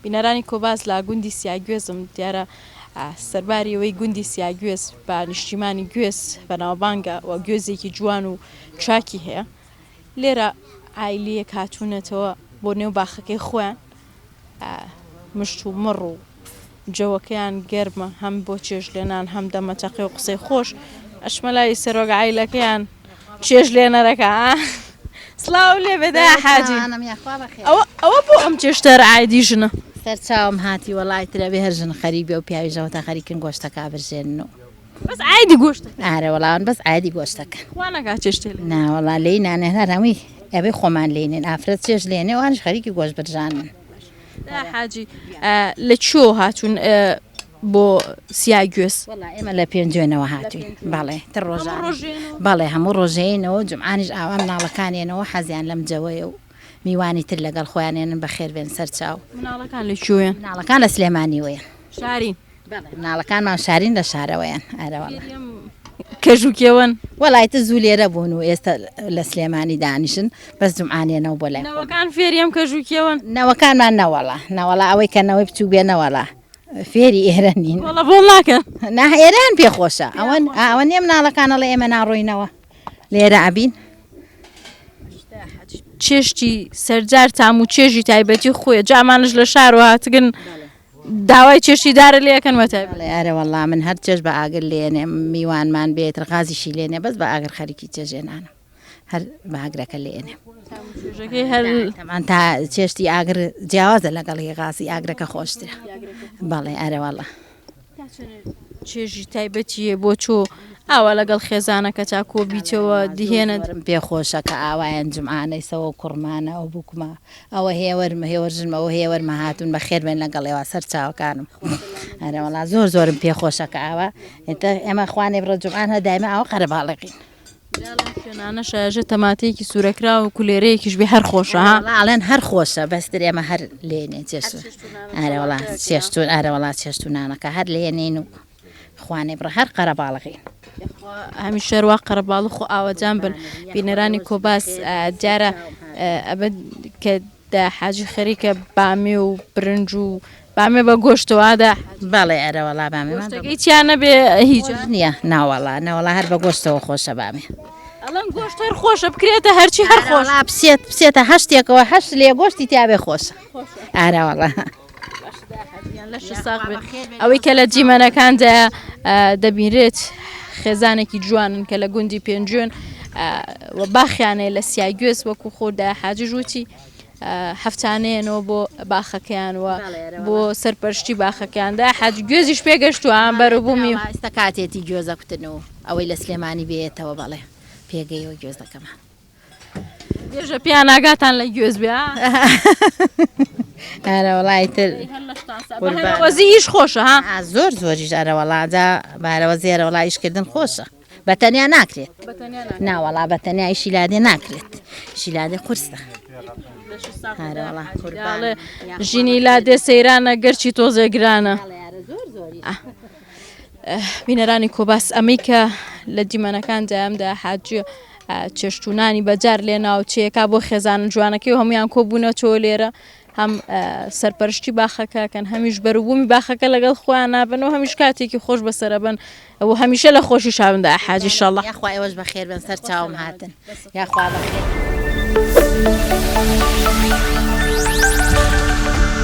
بینەرانی کۆباس لە گوندی سیاگوێزم دیارە سەرباری ئەوەی گوندی سیاگوێز بە نیشتیمانی گوێز بەناوبانگە و گوێزێکی جوان و چاکی هەیە لێرە عایلیەک هاتوونەتەوە بۆ نێو باخەکەی خۆیان مشت و مڕ و جەوەکەیان گەرمە هەم بۆ چێژ لێنان هەم دەمەتەقێ و قسەی خۆش ئەچمە لای سەرۆک عایلەکەیان چێژ لێنەرەکە سڵاو لێ بێ دایە حاجی ئەوە ئەوە بۆ ئەم چێشتەر عایدی ژنە سەرچاوم هاتی وەڵای ترە بێ هەر ژن خەریک بێ و پیاویش ئەوەتا خەریکن گۆشتەکە برژێنن و بەس عایدی گۆشتەکە ئارە وەڵا بەس عایدی گۆشتەکە خوا نەکا چێشتێ لێ نا وەڵا لێی نانێن هەر هەمووی ئەبێ خۆمان لێینێن ئافرەت چێژ لێنێ ئەوانیش خەریکی گۆشت برژانن. دایە حاجی لە کوێوە هاتوون بۆ سیاگوێز؟ وەڵا ئێمە لە پێنجوێنەوە هاتووین بەڵێ تر ڕۆژان بەڵێ هەموو ڕۆژێینەوە جومعانیش ئاوا مناڵەکانێنەوە حەزیان لەم جەوەیە و میوانی تر لەگەڵ خۆیان ێنن بەخێر بێن سەر چاو. مناڵەکان لە کوێن؟ مناڵەکان لە سلێمانیوەیەن. شارین؟ بەڵێ مناڵەکانمان شارین لە شارەوەیەن ئەرەوەڵا. کەژ و کێوەن؟ وەڵا ئیتر زوو لێرە بوون و ئێستا لە سلێمانی دانیشن بەس جومعان ێنەوە بۆ لای خۆمان. نەوەکان فێری ئەم کەژ و کێوەن؟ نەوەکانمان نەوەڵا نەوەڵا ئەوەی کە نەوەی بچووک بێ نەوەڵا فێری ئێرە نین. وەڵا بۆڵ ناکەن؟ نا ئێرەیان پێ خۆشە ئەوە ئەوە نییە مناڵەکان ئەڵێ ئێمە ناڕۆینەوە لێرە ئەبین. چێشتی سەرجار تام و چێژی تایبەتی خۆیە جا ئەمانەش لە شارەوە هاتگن داوای چێشتی دارە لێ ئەکەن بە تایبەت. بەڵێ ئەرێ وەڵا من هەر چێشت بە ئاگر لێنێم میوانمان بێت غازیشی لێنێ بەس بە ئاگر خەریکی چێژێنانم هەر بە ئاگرەکە لێنێم. چێژەکەی هەر تەمان تا چێشتی ئاگر جیاوازە لەگەڵ هی غازی ئاگرەکە خۆشترە بەڵێ ئەرێ وەڵا. چێژی تایبەتیە بۆ تۆ ئاوا لەگەڵ خێزانەکەتا کۆبیتەوە دهێنت. زۆرم پێ خۆشە کە ئاوایان جومعانەی سەوە و کوڕمانە ئەو بووکمە ئەوە هێوەرمە هێوەر ژنمە ئەوە هێوەرمە هاتوون بەخێر بێن لەگەڵ ئێوە سەر چاوەکانم ئەرێ وەڵا زۆر زۆرم پێ خۆشە کە ئاوا ئێمە خوانێ بڕە جومعان هە دایمە ئاوا قەرەباڵغین. جا لەم شوێنانەش ئەژێ تەماتەیەکی سوورەکراو و کولێرەیەکیش بێ هەر خۆشە ها. وەڵا ئەڵێن هەر خۆشە بەس تر ئێمە هەر لێنێن چێشت ئەرێ وەڵا چێشت و ئەرێ وەڵا چێشت و نانەکە هەر لێنین و خوانێ بڕە هەر قەرەباڵغین. یاخوا هەمیشە وا قەرەباڵخ و ئاوەجان بن بینەرانی کۆباس دیارە ئەبە کە دا حاجی خەریکە بامێ و برنج و بامێ بە گۆشتەوە دا بەڵێ ئەرەوەڵا بامێ گۆشتەکەی تیا نەبێ هیچ نییە ناوەڵا نەوەڵا هەر بە گۆشتەوە خۆشە بامێ ئەڵێم گۆشت هەر خۆشە بکرێتە هەرچی هەر خۆشە بچێت بچێتە هەشتێکەوە هەشت لێ گۆشتی تیاابێ خۆشە ئارەوەڵا ئەوەی کە لە دیمەنەکاندا دەبینرێت خێزانێکی جوانن کە لە گوندی پێنجوێن و باخیانەیە لە سیاگوێز وەکو خۆدا حاجی ژووتی هەفتانەیەنەوە بۆ باخەکەیان و بۆ سەرپەرشتی باخەکەیاندا حاج گوێزیش پێگەشتووە بەروبوومی ئێستا کاتێتی گوێزە کوتن و ئەوەی لە سلێمانی بێتەوە بەڵێ پێگەیەوە گوێزەکەمان. بێژە پێیان ئاگاتان لە گوێز بێ ئارە وەڵای تر وەزی ئیش خۆشە ها زۆر زۆریش ئەرە وەڵا جا بارەوە زێرە وەڵا ئیشکردن خۆشە بە تەنیا ناکرێت ناوەڵا بە تەنیا ئیشی لادێ ناکرێت ئیشی لادێ قورسە ژینی لادێ سەیرانە گەرچی تۆزێ گرانە بینەرانی کۆباس ئەمەی کە لە دیمەنەکان دایمدا حاجی چێشتونانی بەجار لێ ناوچەیەکە بۆ خێزانە جوانەکەی و هەمویان کۆبوونەتەوە لێرە هەم سەرپەرشتی باخەکەکەن هەمیش بەروبوومی باخەکە لەگەڵ خۆیان نابن و هەمیش کاتێکی خۆش بەسەرەبن و هەمیشە لە خۆشی شاوندا حاجی شەڵە یاخوا ئێوەش بەخێر بن سەر چاوم هاتن یاخوا بەخێر.